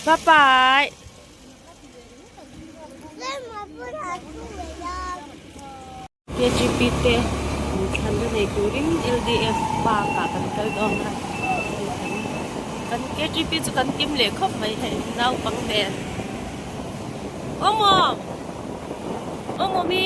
Bye bye. KGP te inthlanna nei turin LDF park ah kan kal dawn a kan KGP chu kan kim leh khawp mai hei naupang nen awmawm awmawmi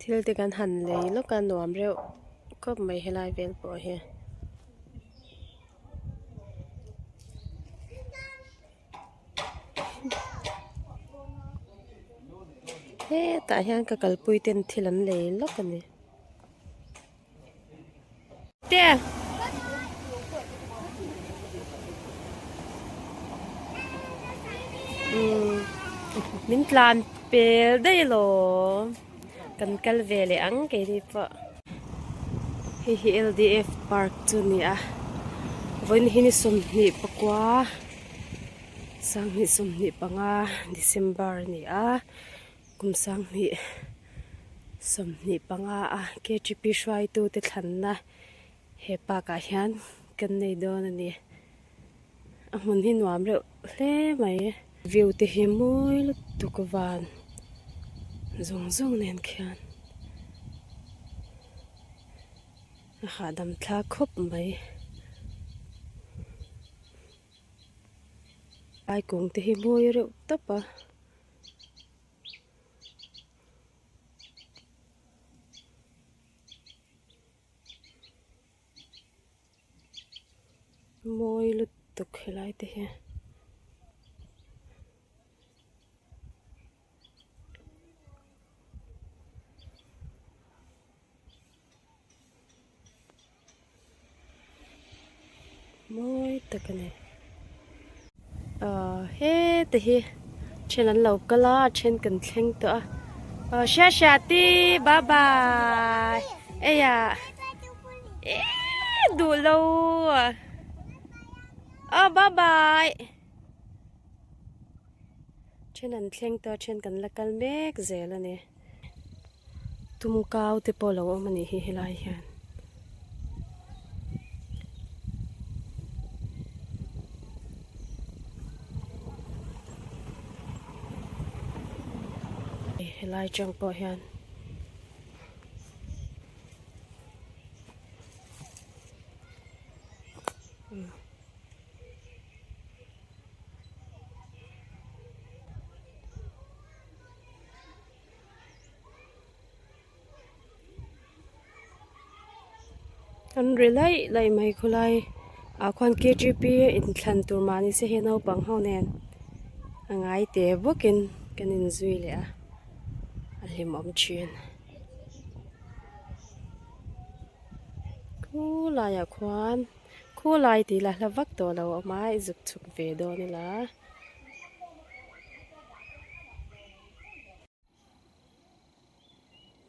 Thil te kan han lei lawk a nuam reuh khawp mai helai vel pawh hi. Hetah hian ka kalpui ten thil an lei lawk a ni. Te. Umm min tlan pel daih alawm kan kal ve leh ang keini pawh. Hei hi LDF park chu a ni a vawiin hi ni 21 2025 December a ni a kum 20. 25 a KTP hruaitute thlanna he park ah hian kan nei dawn a ni. A hmun hi nuam reuh hle mai. View te hi mawi lutuk van zawng zawng nen khian a hahdam thlak khawp mai. Aikung te hi mawi reuh tawp a. Mawi lutuk helai te hi. Mawi tak a ni. Ahh heta hi then an lo kal a a then kan thleng tawh a aw hria hria ti bye bye eiah eee duh lo aw bye bye then an thleng tawh a then kan la kal mek zel a ni. Tumkau te pawh lo awm a nih hi helai hian. Helai tang pawh hian. An ri laih laih mai khawlai ah khuan KTP inthlan tur mahni se hi naupang ho nen a ngai te bawkin kan inzui leh a a hlimawm thin. Khulaiah khuan khulai tih lah hla vak tawh lo a awm a i zuk chhuk ve dawn ila.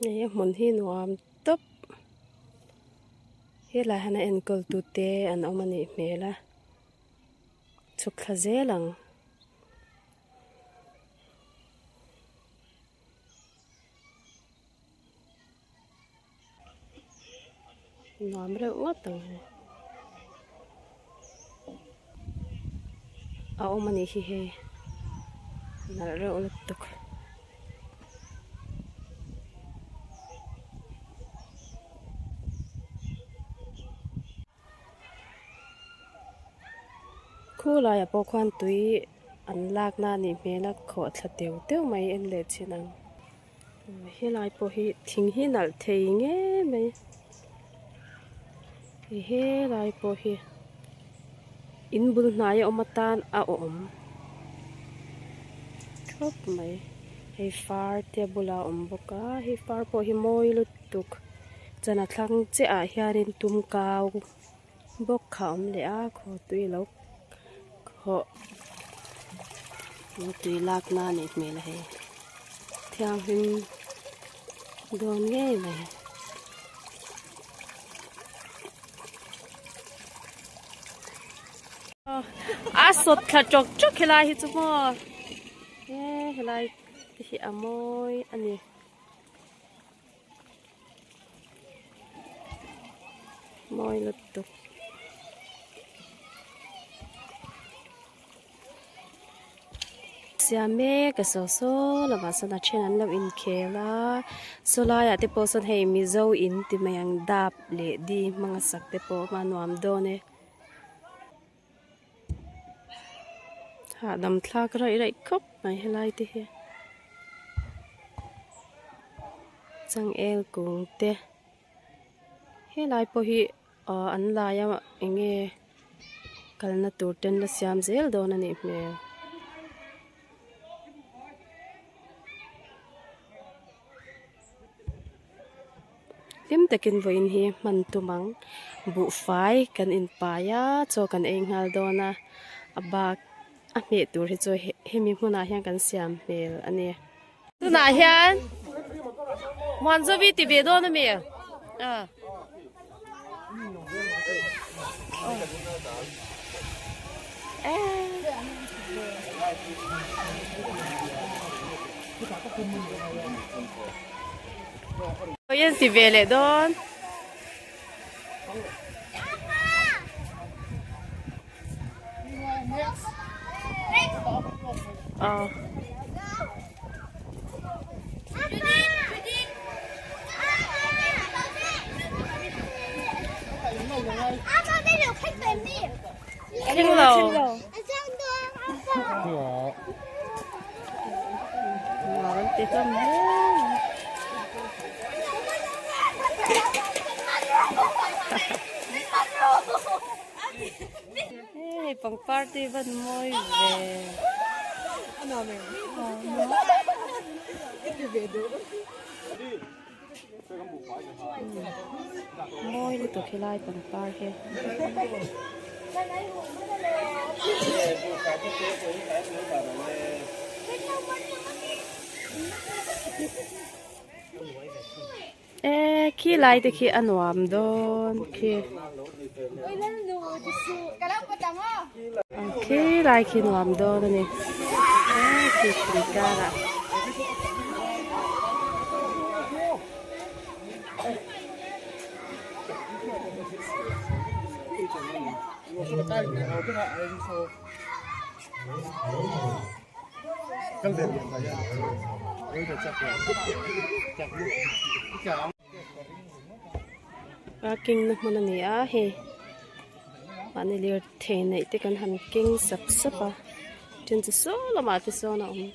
Hei a hmun hi nuam tawp helai hian a enkawl tu te an awm a nih hmel a chhuk thla zel ang. Nuam reuh ngawt ang hei. A awm a nih hi hei nalh reuh lutuk. Khulaiah pawh khuan tui an lakna a nih hmel a khawh thla teu teu mai en leh chin ang. Helai pawh hi thing hi nalh thei ngei mai helai pawh hi in bul hnai a awm atan a awm khawp mai hei far te a bulah a awm bawk a hei far pawh hi mawi lutuk chuan a thlang chiah ah hianin tum kau bawk kha a awm leh a khaw tui alo khawh tui lak na a nih hmel a hei thianghlim dawn ngei mai. A sawt thla tawk tawk helai hi chu maw he helai te hi a mawi a ni. Mawi lutuk. Siam mek a saw saw lamah sawn a then an lo inkhel a saw laiah te pawh sawn hei mizo in ti mai ang dap leh di hmanga sak te pawh a nuam dawn e. Hahdam thlak raih raih khawp mai helai te hi changel kung te helai pawh hi ahh an lai a eng nge kalna tur ten la siam zel dawn a nih hmel. Hlim takin vawiin hi hman tum ang buhfai kan inpai a chaw kan ei nghal dawn a a bak a hmeh tur hi chu hemi hmunah hian kan siam hmel a ni. Tunah hian Muanzovi ti ve dawn a mi? Ah. Oi ti ve leh dawn. Ờ. Thleng lo. Nuam an ti hlawm hle mai. Hei pangpar te hi van mawi ve. Mawi lutuk helai pangpar hi. E khi lai te khi a nuam dawn khi. Khi lai khi nuam dawn a ni. E khi thing karah. Parking na hmun a ni a hei mahni lirthei neih te kan han keng sap sap a then chu saw lamah te sawn a awm.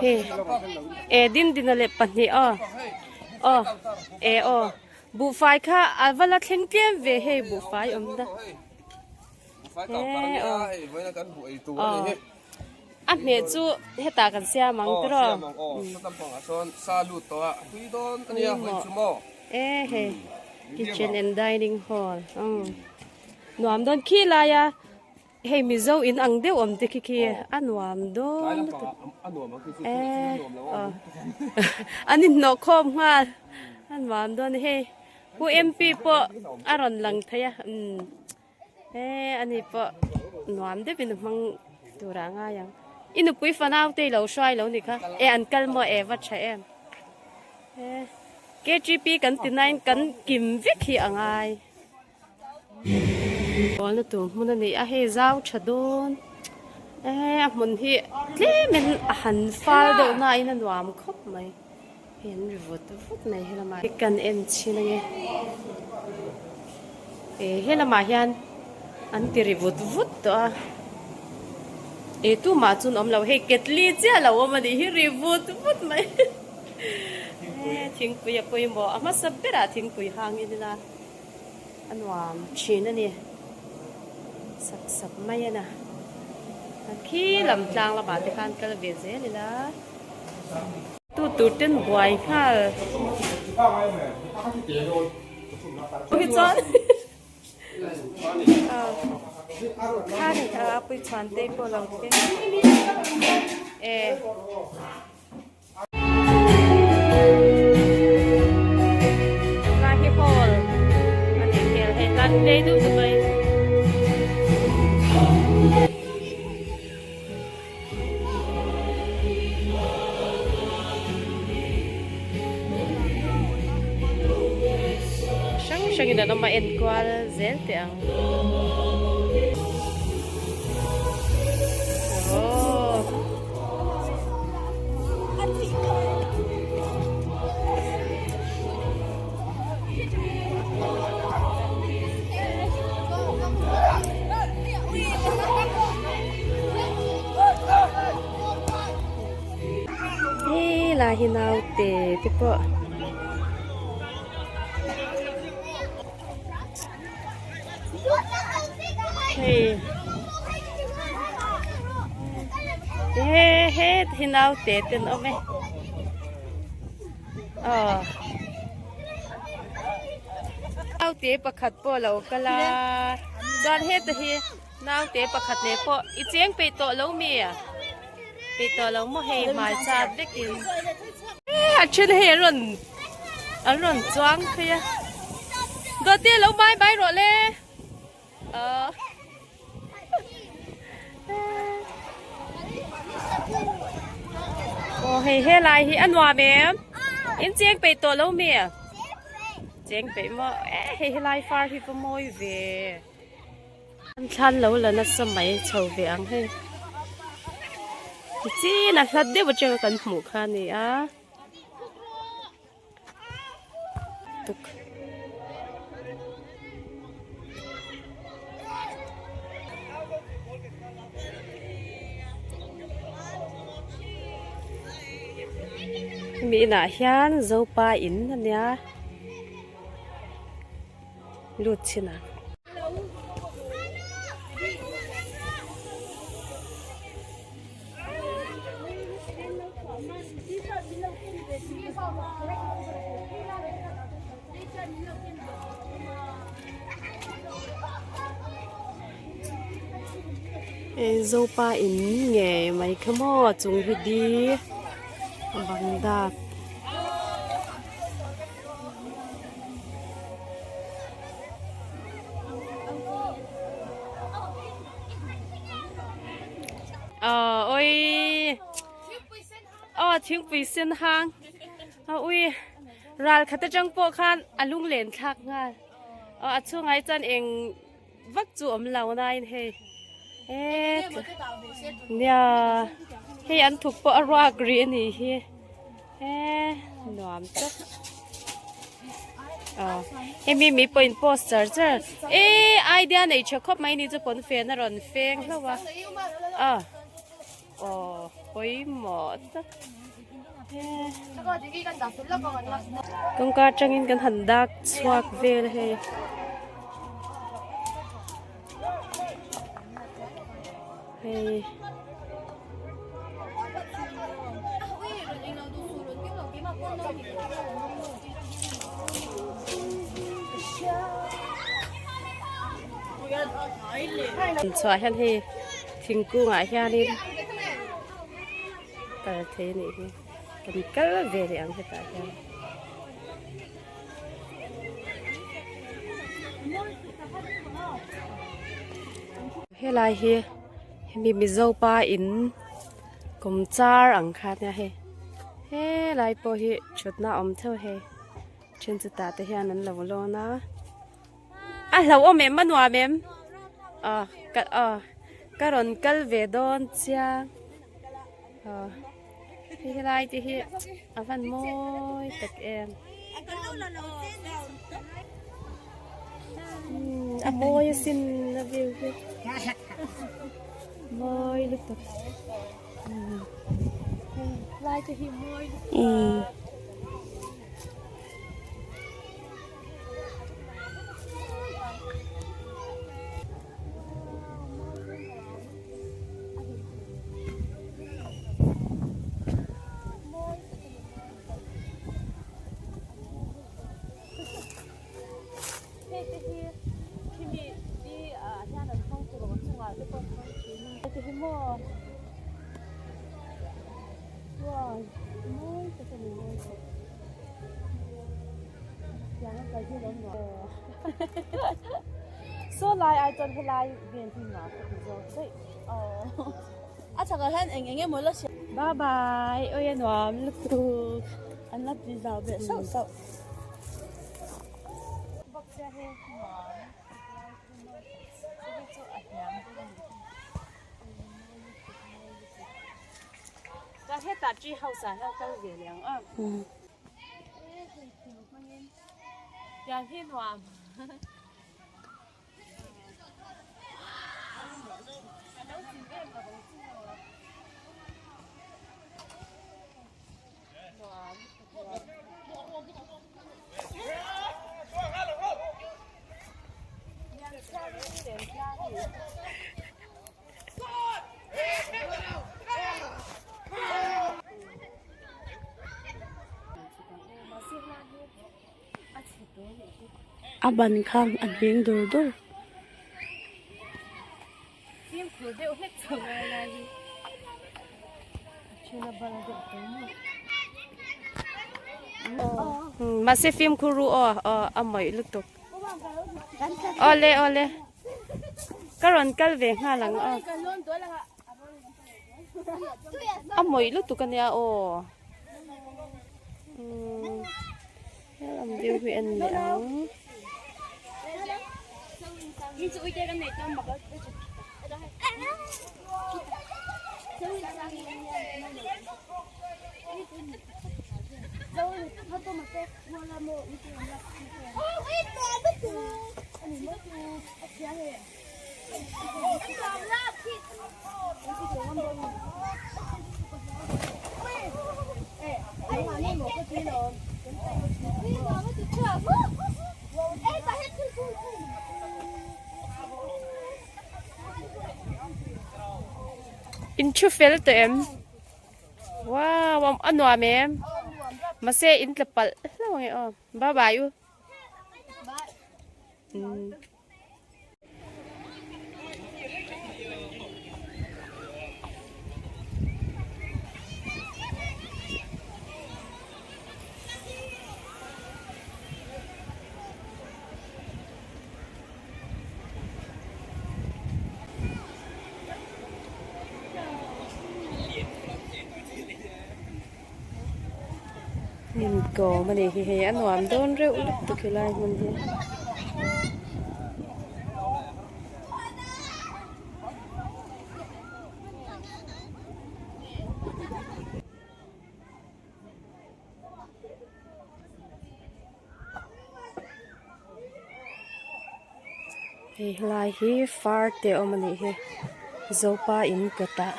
Hei e dindina leh pahnih aw aw e aw buhfai kha a va la thleng tlem ve hei buhfai awm na he aw aw a hmeh chu hetah kan siam ang tiraw e hei kitchen and dining hall nuam dawn khi lai a. Hei Mizo in ang deuh awm te khi khi a nuam dawn lutuk e aw an inhnawh khawm nghal a nuam dawn a hei Pu MP pawh a rawn lang thei a umm he ani pawh nuam deuhin a hmang tur ah a ngai ang i nupui fanau te i lo hruai lo ni kha e an kal maw e va tha em he KTP kan ti nain kan kim vek hi a ngai. Bawlna tur hmun a ni a hei zau tha dawn e a hmun hi tlemin a han fal deuh nain a nuam khawp mai. Hei an ri vut vut mai helamah kan en chhin ange eh helamah hian an ti ri vut vut tawh a eh tumah chu an awm lo hei ketli chiah lo awm a nih hi ri vut vut mai eh thingpui a pawimawh a hmasa berah thingpui hang in ila a nuam thin a ni sap sap mai a na khi lam tlang lamah te khan kal ve zel ila. Tu tur ten buai nghal. Hi chuan khan a pui chhuan te pawh lo thleng e. Lai hi hall a nih hmel hei tan phei dup dup mai. Hrang hrangin an awm a enkual zel teh ang. Aww. Helai hi naute te pawh hei he he hi naute te an awm e aw naute pakhat pawh a lo kal a chuan heta hi. Naute pakhat leh pawh i cheng peih tawh lo mi a? Peih tawh lo maw hei hmai chat vekin. A then hei an rawn an rawn chuang phei a. Dawti lo mai mai rawh le. Aww. Aw hei helai hi a nuam em? In cheng peih tawh lo mi a? Cheng peih maw? E hei helai far hi va mawi ve. An thlan lo la nasa mai chho ve ang hei. Tichin a hlat deuh atanga kan hmuh kha a ni a. Tuk. Hemi inah hian Zopa in a nia. Lut chhin ang. Zopa in ngei mai kha maw chung hi di a bang dap. Ờ ôi Ờ thingpui sen hang A ui ral khat atang pawh khan a lunglen thlak nghal Ờ a chhungah hi chuan eng vak chu awm lo nain hei e nia hei an thuk pawh a ruak rih a nih hi e nuam tak aw hemi mi pawhin post char char e idea nei tha khawp mai ni chu pawn fen a rawn feng hlauh a a aw pawimawh tak Kawngka atangin kan han dak chhuak vel hei. Hei. Chhuah hian hei thingkungah hianin kal thei a nih hi kan kal ve leh ang hetah hian. Helai hi hemi Mizo pa in kum char ang kha nia hei helai pawh hi thutna a awm theuh hei then chu tah te hian an lo lawn a a hlauhawm em a nuam em aw ka aw ka rawn kal ve dawn chiang. Aw. Hei helai te hi a van mawi tak em. A mawi asin a view hi. Mawi lutuk. Lai te hi mawi lutuk. Hei te hi khimi i ah hian an hmang tur awm chungah te pawh an hmang thin a hei te hi maw wow mawi tak a ni mawi tak tiang a kal hi lo nuam saw lai ai chuan helai vel hi nuam ka ti zawk daih a chhakah hian eng eng emaw la siam bye bye awi a nuam lutuk an la ti zau beh sauh sauh. Hetah tree house ah hian kal ve leh ang a. Tiang hi nuam. A ban khan a nghing dur dur. Mahse fimkhur ru aw aw a mawih lutuk. Awle awle ka rawn kal ve nghal ang aw. A mawih lutuk ania aw. Umm helam view hi en leh ang. In thu fel tawh em? Wow a nuam em? Mahse in tla palh hlauh ang e aw. Bye bye u. Hnim kawm a nih hi hei a nuam dawn reuh lutuk helai hmun hi. Hei helai hi far te a awm a nih hi zopa in kawtah.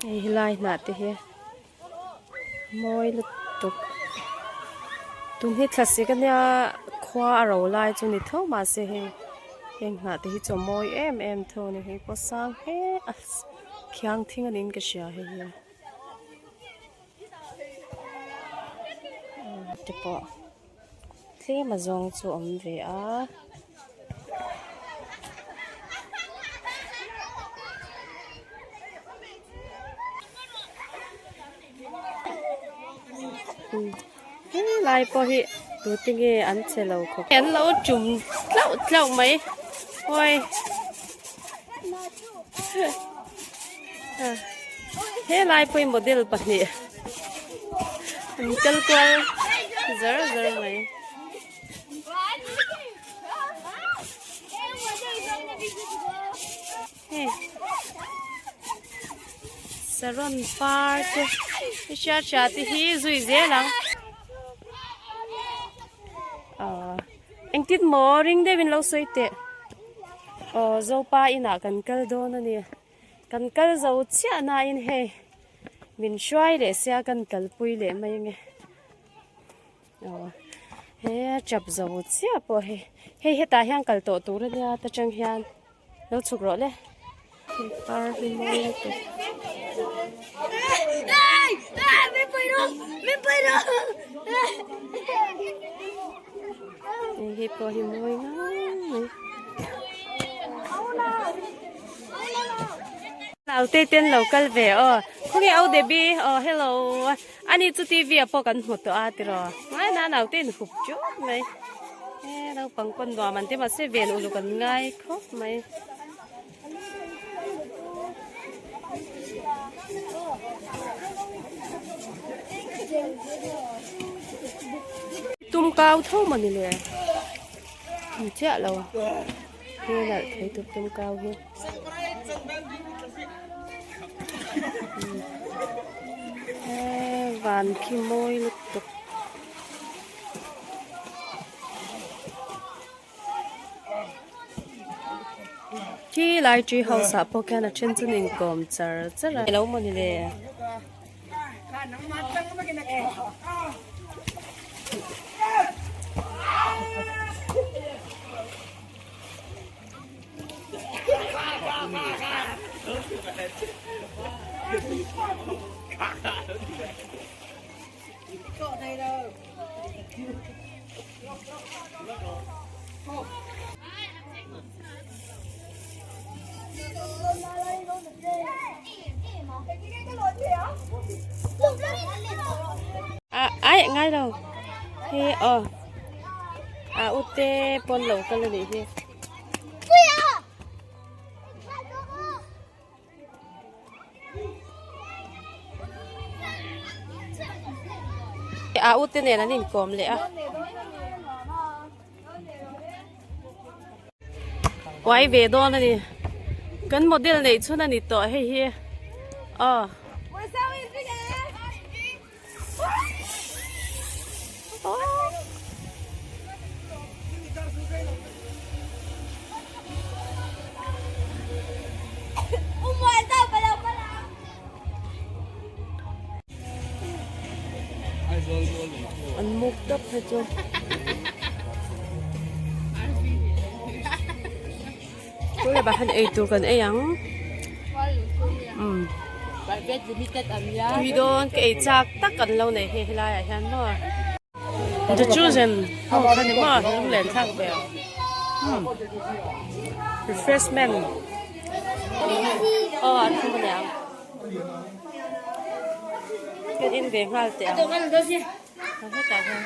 Hei helai hnah te hi mawi lutuk tun hi thlasik ania khua a ro lai chu ni tho mahse hei heng hnah te hi chu a mawi em em tho a ni hei pawh sang hle a khiang thing a niin ka hria hei hi te pawh tlem a zawng chu a awm ve a. Helai pawh hi tute nge an che lo khawp an lo tum tlauh tlauh mai hawi helai pawh hi model pahnih. An kal kual zar zar mai. Hei saron par te i hria hria te hi zui zel ang aw engtin maw ring deuh in lo sawi teh aw zopa inah kan kal dawn a ni kan kal zo chiah nain hei min hruai leh sia kan kalpui leh mai ange. Aw he chap zo chiah pawh hei hei hetah hian kal tawh tur ania ta tang hian lo chhuk rawh le par hi mawi lutuk. Hei hi pawh hi mawi ngang mai. Naute ten lo kal ve aw khawnge au Debbie aw hello. Ani chu TV ah pawh kan hmu tawh a tiraw ngai na naute in hup teuh mai e naupang pawn nuam an ti mahse ven uluk an ngai khawp mai. Tum kau tho maw ni le ni chiah lo he nalh thei tum tum kau hi. Van khi mawi lutuk. Khi lai tree house ah pawh khian a then chu an inkawm char char a. Alo maw ni le. Ai ngai lo hi aw a ute pawn lo kal a nih hi. A ute nen an inkawm leh a. Uai ve dawn a ni. Kan model neih chhun a ni tawh hei hi. Aw. An muk tawp phei chu. Tuna bah hian eitur kan ei ang. Umm. Tui dawn ka ei chak tak an lo nei hei helaiah hian maw. The chosen ho kha ni maw lunglen thlak ve. Umm. Refreshment. Aw an thum aniang. Kan in ve nghal teh ang. Hetah hian.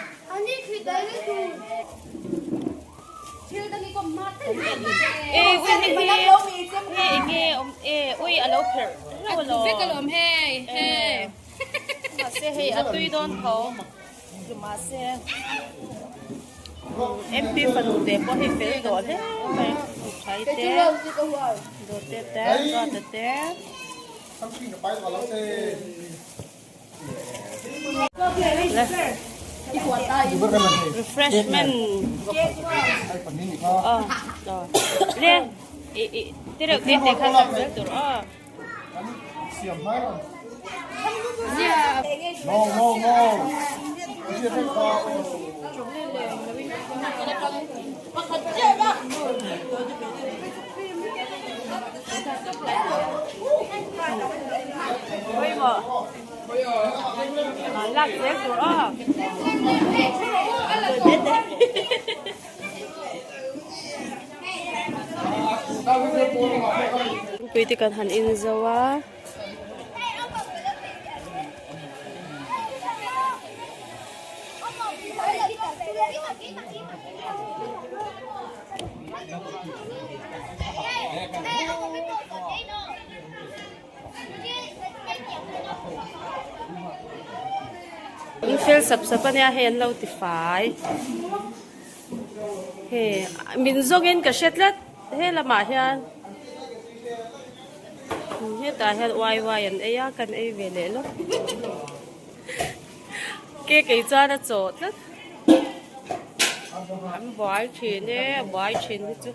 E ui hei hi hei enge awm e ui a lo pherh hlauh alawm. Vek alawm hei hei. Mahse hei a tui dawn tho mahse MP fanu te pawh hei fel tawh hle mai Uphai te Dawte te Duata te. Refreshment le te reuh te te kha lak zel tur aw. Pawimawh lak zel tur aw. Thingpui te kan han in zo a. fel sap sap a nia hei an lo ti fai hei min zawngin ka hre tlat he lamah hian hetah hian wai wai an ei a kan ei ve leh lawk cake ei chuan a chawh tlat an buai thin e a buai thin hi chu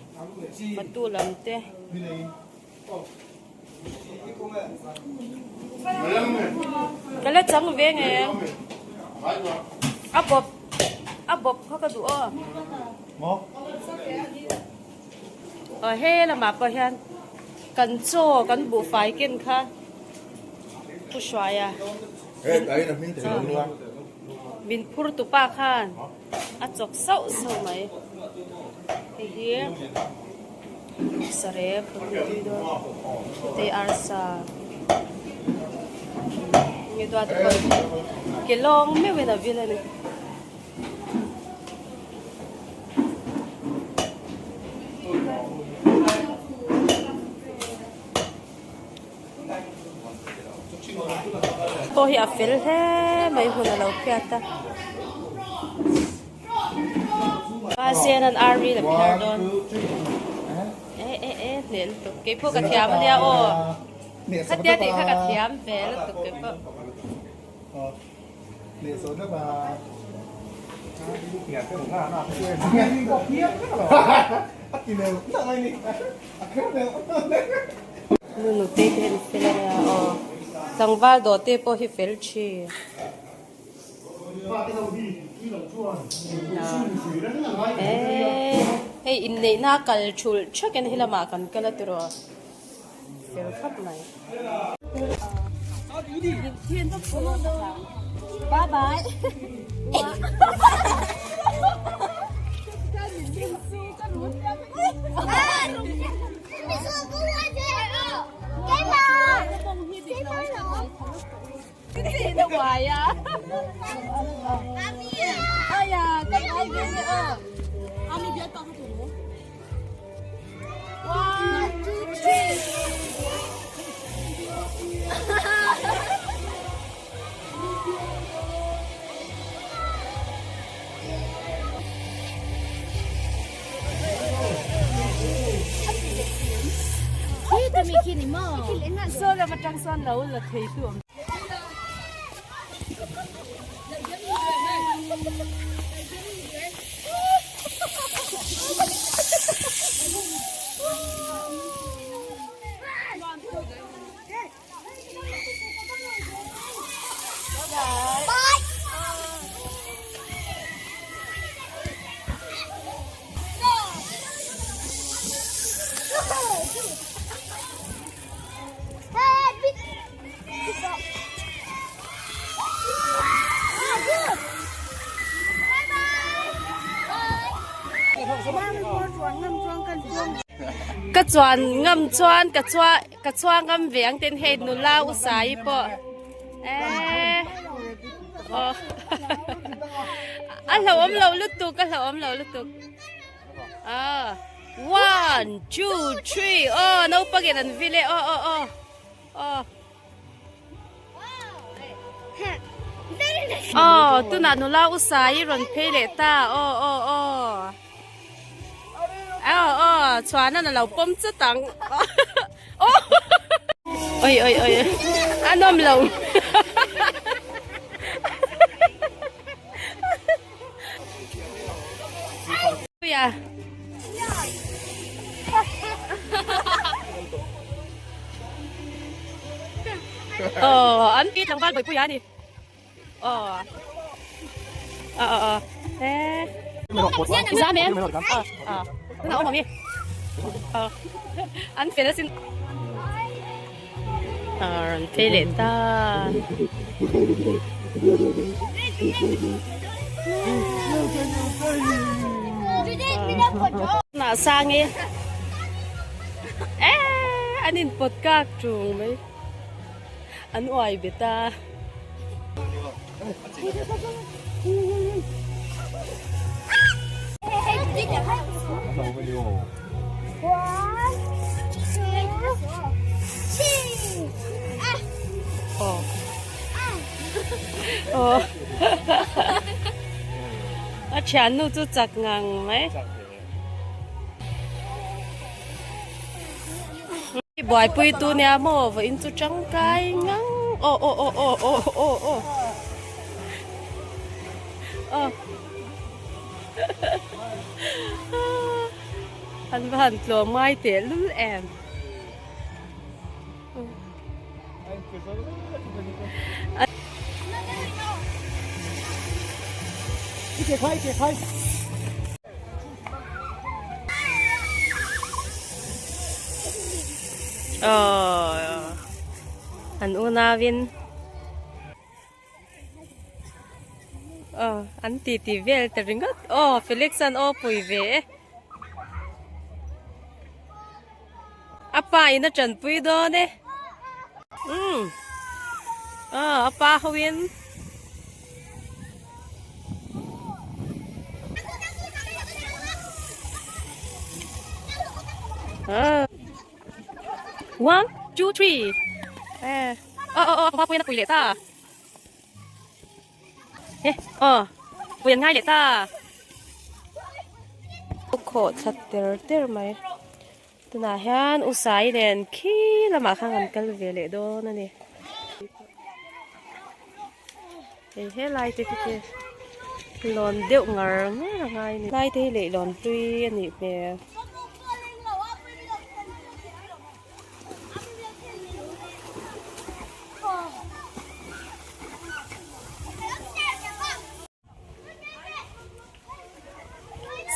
fatu lam te. Ka la chang ve nge a bawp a bawp kha ka duh aw aw he lamah pawh hian kan chaw kan buhfai ken kha pu hruaia min phur tupa khan a chawk sauh sauh mai hei hi sarep ka tui tui dawn heti arsa nge duat te pawh ke lawng meuhin a vil a ni. Pawh hi a fel hle mai hun a lo phiat a mahse an army lam kher dawn e e e hneh lutuk keipawh ka thiam ania aw khatia tih kha ka thiam ve lutuk keipawh. Nu nute te hian fel a nia aw tlangval dawh te pawh hi fel thin eee hei inneihna a kal thulh thak in helamah kan kal a tiraw fel khawp mai. Bye bye. Saw lam atang sawn lo la thei tu awm. Ka chuan ngam chuan ka chua ka chuang ngam ve ang ten hei nula u sai pawh eh aw a hlauhawm lo lutuk a hlauhawm lo lutuk ah one two three aw naupang in an vil e aw aw aw aw aw tunah nula u sai rawn phei leh ta aw aw aw. Aw aw chhuanan a lo pawm chut ang aw oi oi oi a nawm lo ya Ờ, an pi tlangval bawihpui a ni. Aw. Aw aw aw. Eh. Zam em? Aw aw. Tuna awm ami. Aw. An fel asin. Aw rawn phei leh ta. Nah sang e. Eh, an in pawt kak tung mai. An uai bet a. Aw. Aw. Thiannu chu chak ngang mai. Buaipui tu nia maw vawiin chu tangkai ngang aw aw aw aw aw aw aw aw an va han tlawm ngai teh lul em. An unauin an titi vel ta ringawt aw Felix an aw pui ve e. A pa in a tanpui dawn e. Umm. Aw a pa ho in. One, two, three. Eh. Aw aw aw a pa pui in a pui leh ta. E aw pui an ngai leh ta. Khawh thla ter ter mai. Tunah hian u Sai nen khi lamah khan kan kal ve leh dawn a ni. Hei helai te khi chu lawn deuh ngar ngar a ngai a ni. Helai te hi leihlawn hlui a nih hmel.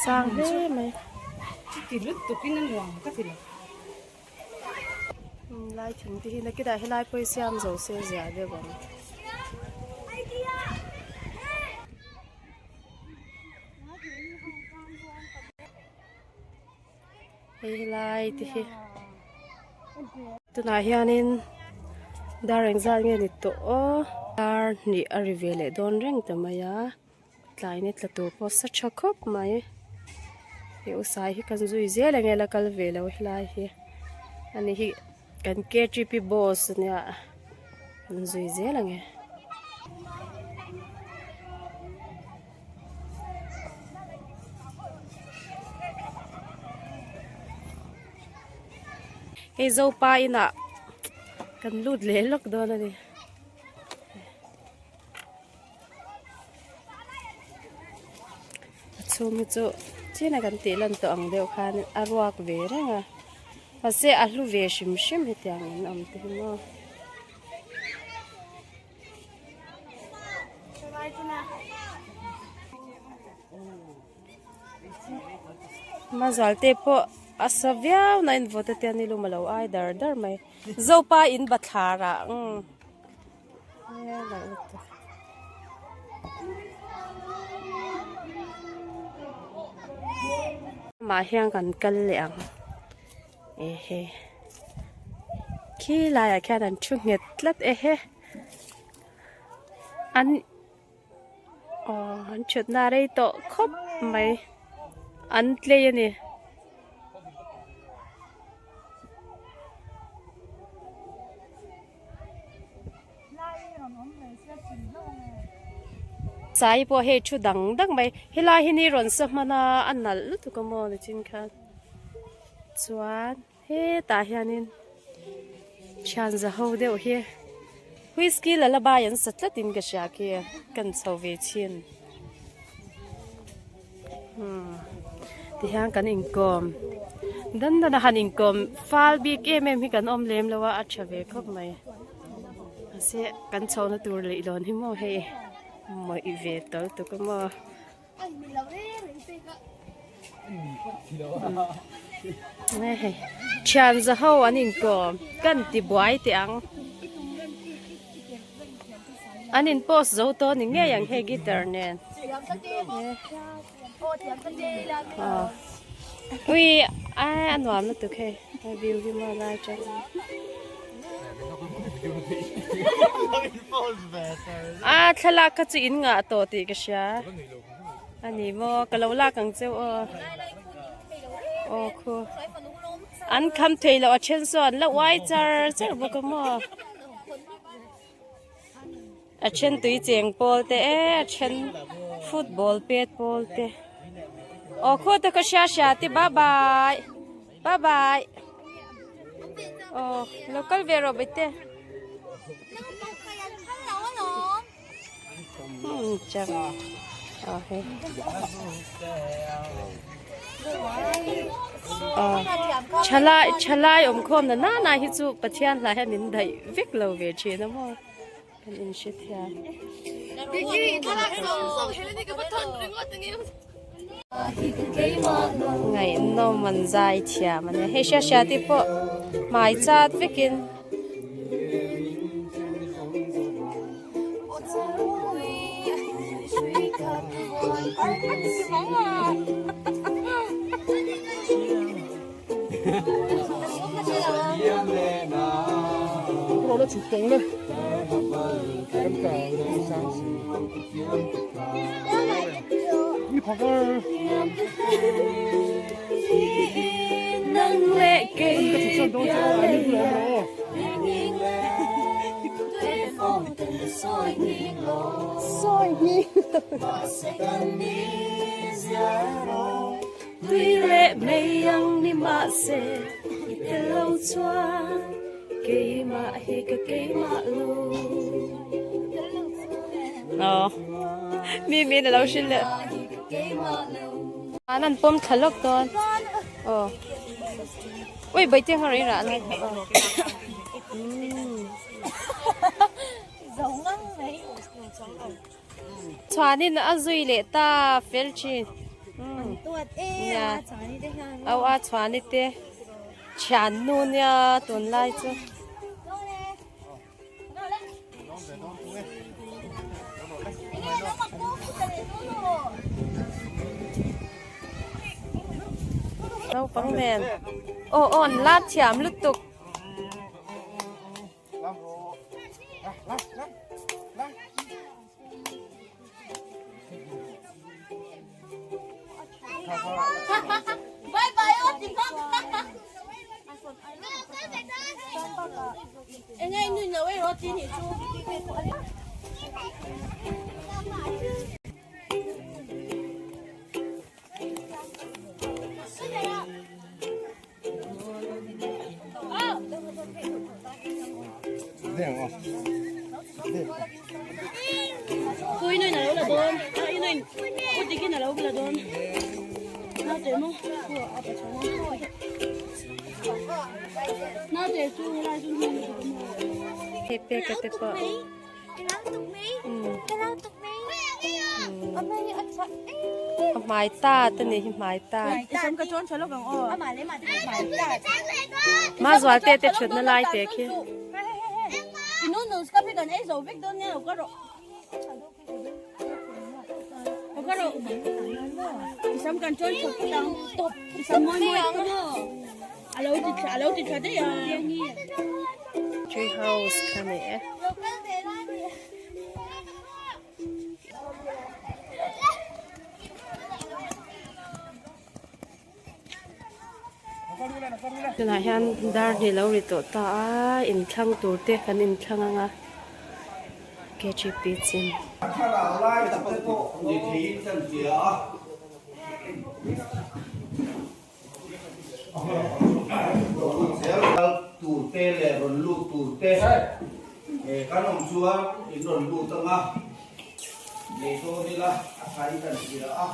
Sang hle mai. Lai thing te hi nakitah helai pawh hi siam zo se zia deuh ang. Hei helai te hi tunah hianin dar engzat nge ni tawh aw dar hnih a ri ve leh dawn reng ta mai a tlai ni tla tur pawh sa tha khawp mai he u sai hi kan zui zel ang e la kal ve lo helai hi ani hi kan K_T_P boss ania kan zui zel ang e. Hei Zopa inah kan lut leh lawk dawn a ni. A chhung hi chu china kan tih lan tawh ang deuh khan a ruak ve reng a mahse a hlu ve hrim hrim hetiang in awm te hi maw. Mazal te pawh a sa viau na in vote te an ilum alo ai dar dar mai zopa in bathlar ah umm mah hian kan kal leh ang. Ehe khi laiah khian an thu nghet tlat ehe an aw an thutna rei tawh khawp mai an tlei a ni. Sai pawh hei thu dang dang mai helai hi ni rawn sa hman a a nalh lutuk a maw nichin khan chuan hetah hianin thian za ho deuh hi whisky lullaby an sa tlatin ka hria khi kan chho ve thin umm tihian kan inkawm dan dan a han inkawm fal bik em em hi kan awm lem lo a a tha ve khawp mai mahse kan chhohna tur leh lawn hi maw hei mawih ve tawlh tuk a maw. Hei thian za ho an inkawm kan ti buai teh ang an in post zo tawh ni ngei ang hei guitar nen ui a a nuam lutuk hei a view hi maw lai tang a thlalak kha chu in ngah tawh tih ka hria a ni maw ka lo lak ang cheu aw aw khu an kham thei loh a then sawn la uai char char bawk a maw. A then tui cheng pawl te e a then Football pet pawl te aw khuata ka hria hria te bye bye bye bye aw lo kal ve rawh bete chak aw hei aw thalai thalai awm khawm na nana hi chu Pathian hla hian min daih vek lo ve thin a maw. Kan in hre thiam. Ngaihnawm an zai thiam a nia. Hei hria hria te pawh hmai chat vekin. Tui leh mei ang ni mahse i tel lo chuan keimah hi ka keimah lo. Aw mi min alo hrilh leh. An an pawm thla lawk dawn. Aw ui baite ang a rawn rah lai. Chhuanin a zui leh ta fel thin. Nia au a chhuani te thian nu nia tunlai chu. Naupang nen aw aw an lat thiam lutuk. Hei pek te pawh A hmai tat a ni hi hmai tat. Mazual te te thutna lai te khi. Tree house kha ni e. Tunah hian dar hnih lo ri tawh ta a inthlang tur te kan inthlang ang a K_G_P chin. Tur te leh rawn lut tur te kan awm chuan in rawn lut ang a, nei dawn ila a thain kan hria a.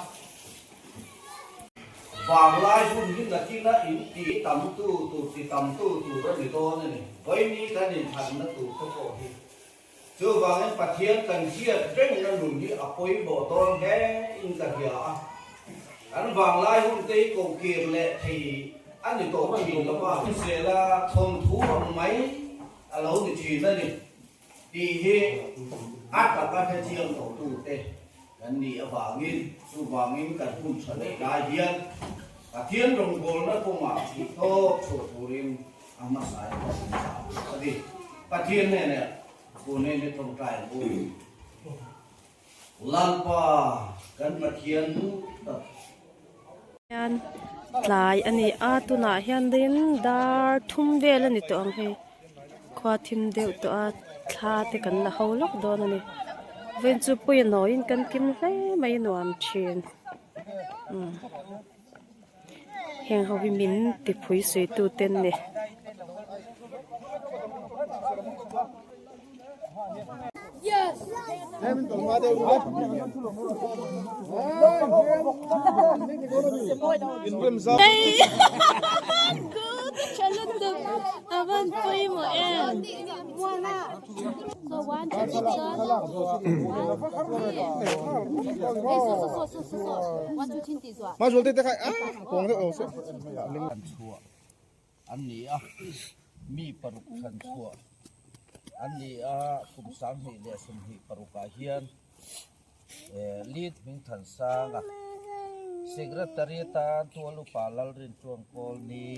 Vanglai hun hi nakina in ti tam tu tur ti tam tu tur a ni dawn a ni. Vawiini kan inthanna tur te pawh hi chuvangin Pathian kan hriat rengna nun hi a pawimawh dawn hle in ka hria a. Kan vanglai hun te hi kohkir leh thei a ni tawh thin lo va, hrisela thawnthu ang mai a lo ni thin a ni. Tih hi a taka hrechiang tawhtute kan nih avangin, chuvangin kan hun tha leh lai hian Pathian rawngbawlna kawngah thih tawp chhuah turin a hmasa in ka hmu ta a ni. Pathian hnenah thu nen hi tawngtai ang u. Lalpa kan Pathian duh tak. Hian tlai a ni a tunah hian din dar thum vel a ni tawh ang hei khua thim deuh tawh a thla te kan la ho lawk dawn a ni. Vawiin chu pui a nawiin kan kim hle mai nuam thin umm heng ho hi min ti phui sui tu te an ni. An ni a, mi paruk thlan chhuah an ni a, kum 2026 ah hian Lead Hmingthansanga Secretary atan Tual Upa Lalrinchuang Kawlni,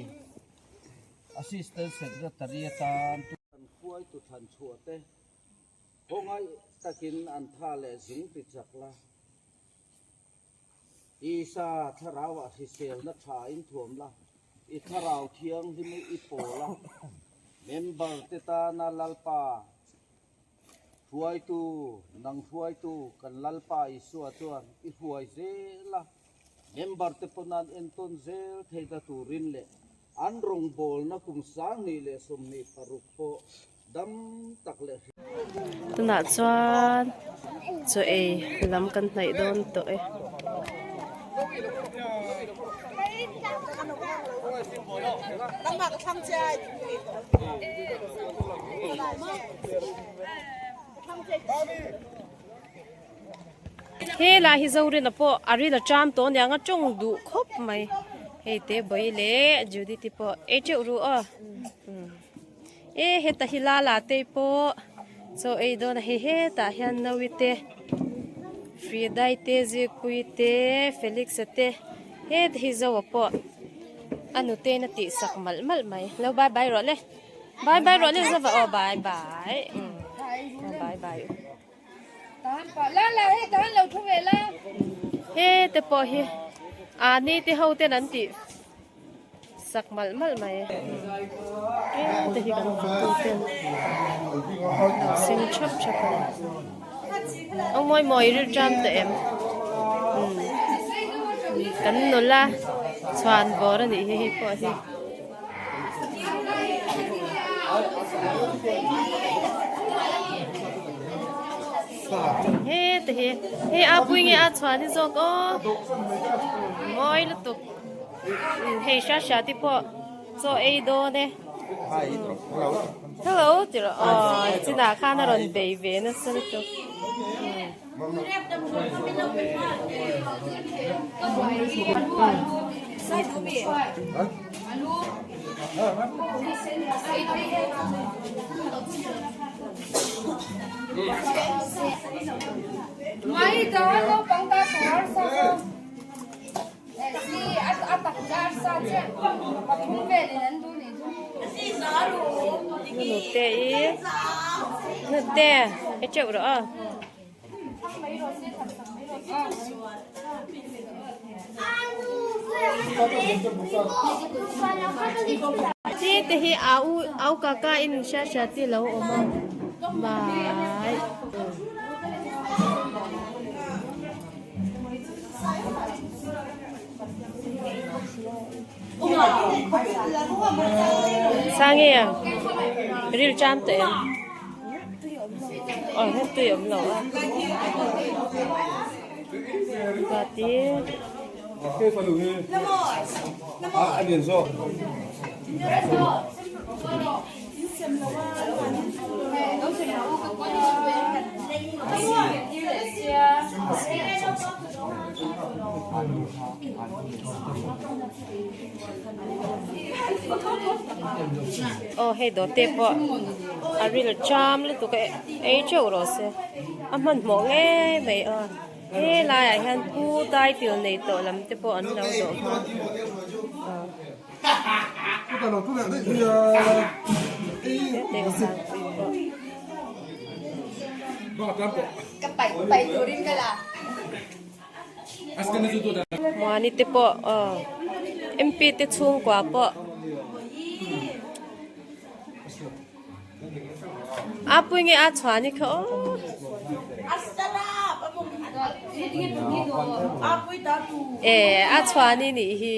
Assistant Secretary atan An hruaitu thlan chhuah te khawngaih takin an tha leh zung ti chak la. Isa thlarauah hriselna tha in thuam la, i thlarau thianghlim i pawl a, member te tana Lalpa hruaitu, nang hruaitu kan Lalpa Isua chuan i hruai zel a, member te pawn an entawn zel theihna turin leh an rawngbawlna kum 2026 pawh dam tak leh Tunah chuan chaw ei lam kan hnaih dawn tawh e. He lai hi Zorina pawh a ril a ṭam tawh aniang a tawng duh khawp mai. Hei te Bawi leh Judy te pawh ei teuh ru aw. E heta hi lala te pawh chaw ei dawn a hei hetah hian Naui te Fridai te Zikpuii te Felix a te heta hi Zoa pawh a nute in a tih sak malh malh mai lo bye bye rawh le bye bye rawh le Zoa aw bye bye bye bye. Hete pawh hi a ni te ho ten an tih sak malh malh mai hete hi kan hotu ten sem thap thap a ni aw mawi mawi ril ṭam tawh em kan nula chhuan bawr a nih hi hei pawh hi. Heta hi hei a pui nge a chhuan hi zawk aw mawi lutuk hei hria hria te pawh chaw ei dawn e hello ti rawh aw chinah khan a rawn bei ve nasa lutuk. Nute i nute i teuh rawh a. Ti te hi au au kaka in hria hria ti lo awm a mai. Sangi ril cham tawh em? Aw heng tui awm lo a. Ka ti. Aw hei dawt te pawh a ril cham lutuk a ei teuh rawh se a hmanhmawh ngei mai a helai ah hian pu title nei tawh lam te pawh an lo dawh hma Muani te pawh aw MP te chhungkua pawh a pui nge a chhuah ni kha aw. E a chhuani nih hi.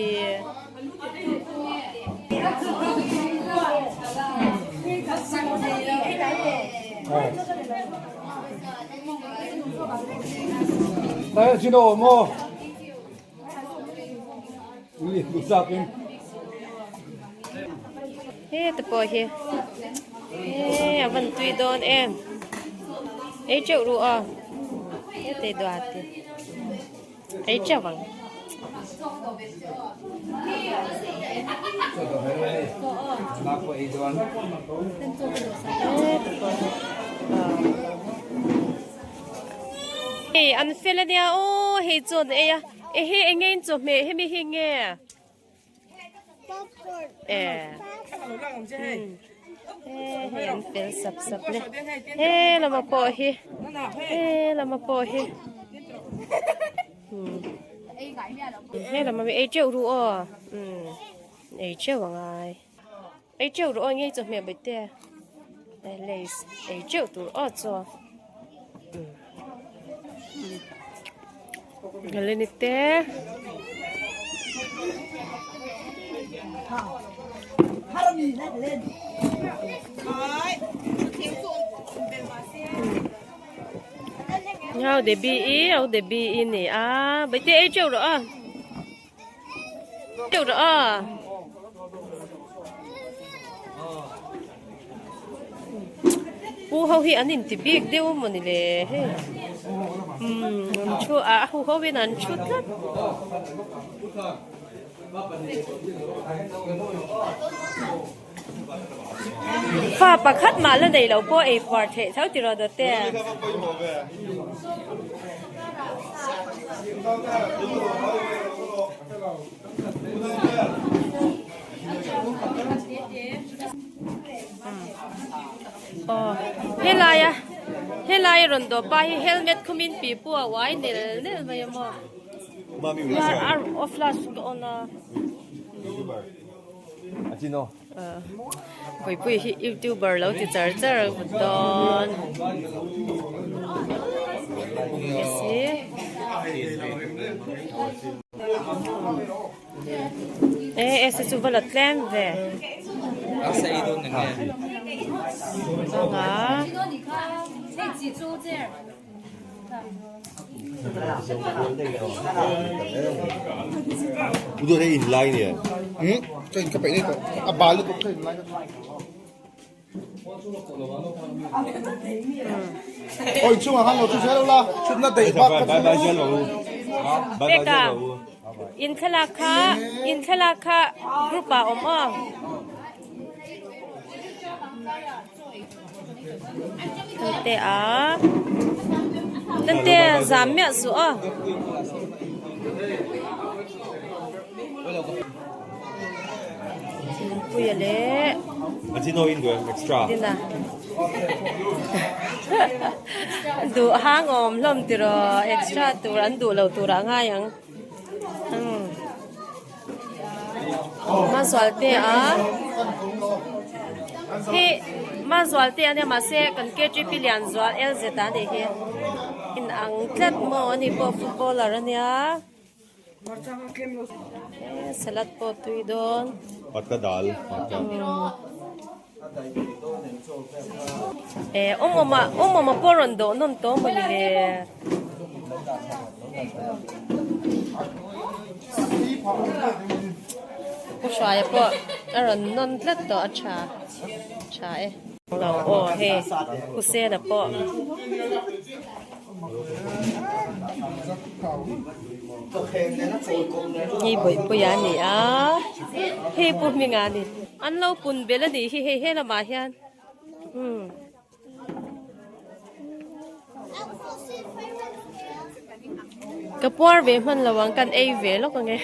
Heta pawh hi he a van tui dawn em ei teuh ruh a heta duat te ei teuh ang. Hei an fel ania aw hei chuan ei a. Ehe enge in chawhmeh hemi hi nge? E hei an fel sap sap le he lama pawh hi he lama pawh hi he lama mi ei teuh ru aw ei teuh angai ei teuh ru aw nge chawhmeh bawih te lays ei teuh tur aw chaw. Galini te Ngau Debbie i au Debbie i ni a bai te ei teuh rawh a teuh rawh a Pu ho hi an inti bik deuh a mawni le hei umm an thu a hu ho in an thu tlat. Fa pakhat mah la nei lo pawh ei puar theih tho tiraw dawte. Aw helaia helaia rawn dawh pa hi helmet khumin pipu a uai nel nel mai a maw aw flash ka on a Puipui hi youtuber lo ti char char a vut dawn E e se chu va la tlem ve. Anga. Peka in thlalak kha in thlalak kha group ah awm aw. Tante a tante zam miah suh aw. Puia leh Dina duh hang awm hlawm tiraw extra tur an duh lo tur ah ngai ang umm Mazualte a hi Mazualte ania mahse kan K_T_P Lianzual L_Z a nih hi inang tlat maw ani pawh footballer ania. Salad pawh tui dawn. Patka dal patka. E awm awm a awm awm a pawh rawn dawh nawm tawh maw ni le. Pu Hruaia pawh a rawn nawn tlat tawh a tha tha e. Lo aw hei Pu Sena pawh. Hei bawihpui a ni a hei pu hming a ni an lo pun belh a nih hi hei he lamah hian umm ka puar ve hman lo ang kan ei ve lawk ang e.